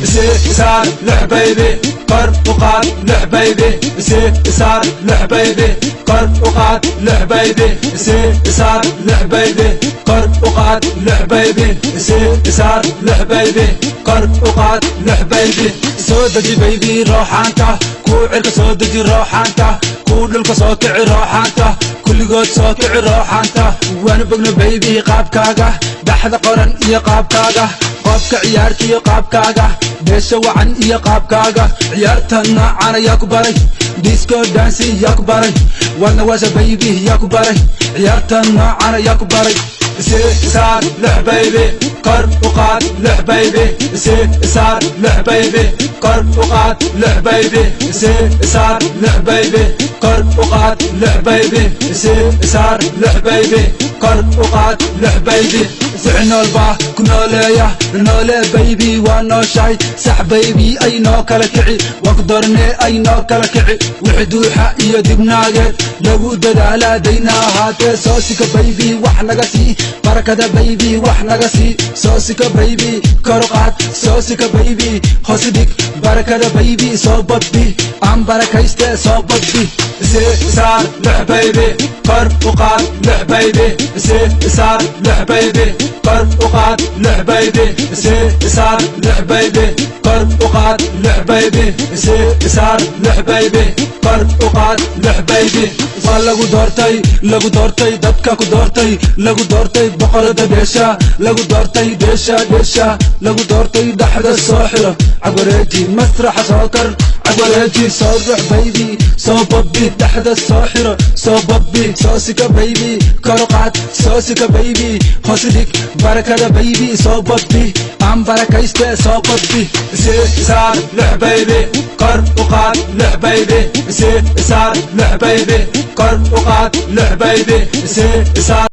Saar lix baby, kor u qaad lix baby, saar lix baby, kor u qaad lix baby, saar lix baby, kor u qaad lix baby, saar lix baby, kor u qaad lix baby. Soo deji baby rooxaanta, kuu cirka soo deji rooxaanta, kuu dhulka soo kici rooxaanta, kulligood soo kici rooxaanta. Waanu bogno baby qaabkaaga, dhaxda qoran iyo qaabkaaga, qoobka ciyaarta iyo qaabkaaga, dheesha wacan iyo qaabkaaga. Ciyaarta noocan ayaa ku baray, disco dance yaa ku baray, wadna waasha baby yaa ku baray, ciyaarta noocan ayaa ku baray. Saar lix baby, kor u qaad lix baby, saar lix baby, kor u qaad lix baby, saar lix baby, kor u qaad lix baby, saar lix baby, kor u qaad lix baby. Wixii nool baa ku nooleeya, noole baby waa nooshahay, sax baby ay noo kala kici, waa ku doornee ay noo kala kici. Wixii duuxa iyo dibnaageed lagu dadaalaa dayna ahaatee, soo sika baby wax naga sii, barakada baby wax naga sii. Soo sika baby, kor u qaad, soo sika baby, hoos dhig, barakada baby soo badbi, aan barakayste soo badbi. Saar lix baby, kor u qaad lix baby, saar lix baby, kor u qaad lix baby, saar lix baby, kor u qaad lix baby, saar lix baby, kor u qaad lix baby. Waa lagu doortay, lagu doortay, dadka ku doortay, lagu doortay boqorada dheesha, lagu doortay dheesha dheesha, lagu doortay. Dhaxda soo xiro, cagwareeji, masraxa soo kar, cagwareeji, soo rux baby, soo babbi, dhaxda soo xiro, soo babbi. Soo sika baby, kor u qaad, soo sika baby, hoos dhig, barakada baby soo babbi, aan barakayste soo babbi. Saar lix baby, kor u qaad lix baby, saar lix baby, kor u qaad lix baby, saar.